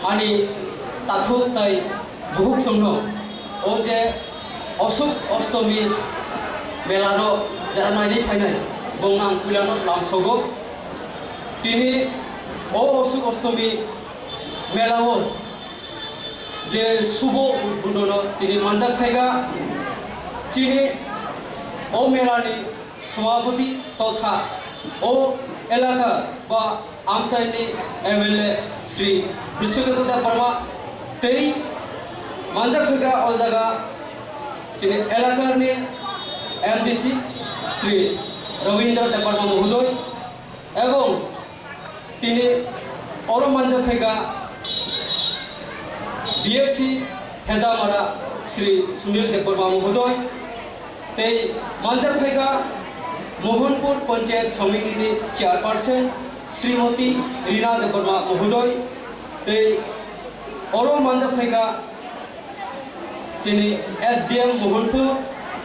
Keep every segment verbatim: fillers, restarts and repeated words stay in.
Ani takhuk tai buhuk chwngno o je Asuk Ostomi mela no jara nainai phainai, bongno ang puilano lamsogo. Tini o Asuk Ostomi mela o je subo udbodono tini manjak phaikha, chini o mela ni Sabhapati totha o elaka ba amchaini M L A Shri Bishwaketu Debbarma tei manjak phaikha o jaga chini elakani M D C Shri Ravindra Debbarma Mohodoi ebong tini oro manjak phaikha B S C Hejamara Shri Sunil Debbarma Mohodoi. Tei manjak phaikha Mohanpur Panchayat Samiti ni Chairperson Srimati Rina Debbarma Mohodoi, tei oro manjak phaikha chini S D M Mohanpur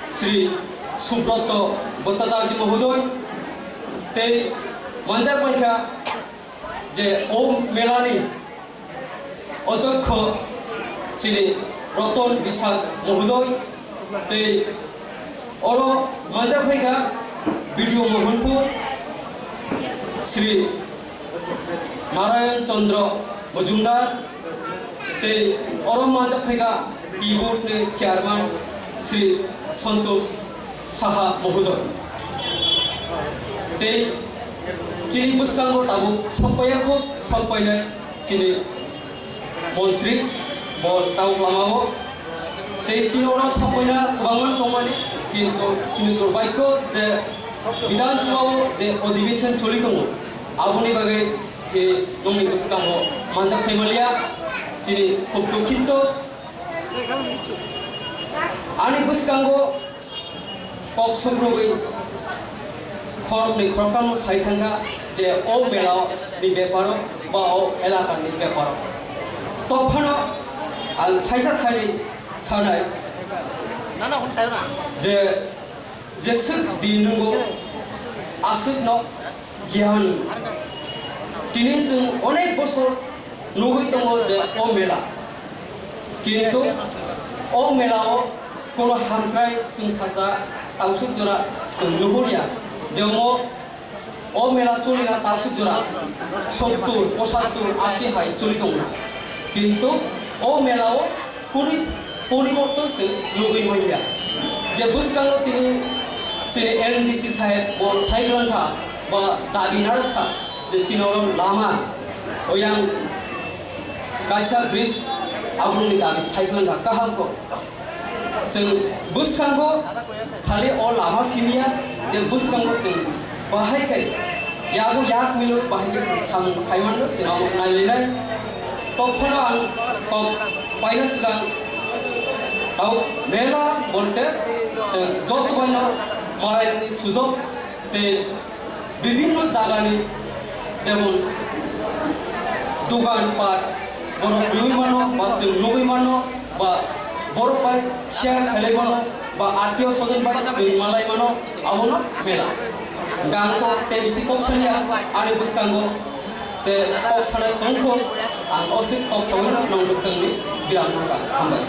Shri Subroto Bhattacharya Mohodoi, tei manjak phaikha je o mela ni Odhyokkho chini Ratan Biswas Mohodoi, tei oro manjak phaikha B D O Mohanpur Shri Narayan Chandra Majumdar, tei oro manjak phaikha T board ni chairman Shri Santosh Saha Mohodoi. Tei chini bwskango tabuk sokpaiya khuk sokpainai chini montri bo tabuk lamao. Tei chini oro sokpaina kwbangma tongmani, kintu chini durbaikyo je Bidhan Sabha o je odhibeshon choli tongo, aboni bagwi je nongni bwskango manjak phaimaliya, chini khub dukhito. Ani bwskango kok sukrubwi khoroknwi khoroktham sai thangkha je o mela ni beparo ba o elaka ni beparo. Tokphano ang thaisa thainwi sanai je, jeswk di nungo aswkno Giyan. Tini chwng onek bosor nugwi tongo je o mela. Kintu o mela o kono hamkrai chwng sacha tausuk jora chwng nuhurya. Je omo o mela choli na tausuk jora sottur, pochattur, ashi hai choli tongna. Kintu o mela o Kuri-, poriborton se nugwi manya. Je bwskango tini chini N M D C saheb bo sai kwlangkha, ba dabi narwkha, je chini oro lama, oyang kaisa bridge, aborokni dabi sai kwlangkha, kaham kok. Chwng bwskango Khali o lama simiya je bwskango chwng bahai khai yago yak milo bahai khe chwng samung khai mano, chwng amo nailainai. Tokphano ang kok paina swkang tao mela bonte chwng joto baino malaini sujok tei bibhinno jagani jemon dogan pat borok nugwi mano ba chwng nugwi mano ba borok bai share khailai mano ba atio sojon bai chwng malai mano, abono mela. Ang to tei bisi kok saliya ani bwskango tei kok sanai tongkho ang osik kok sawi nang bwskango biram nangkha. Hambai.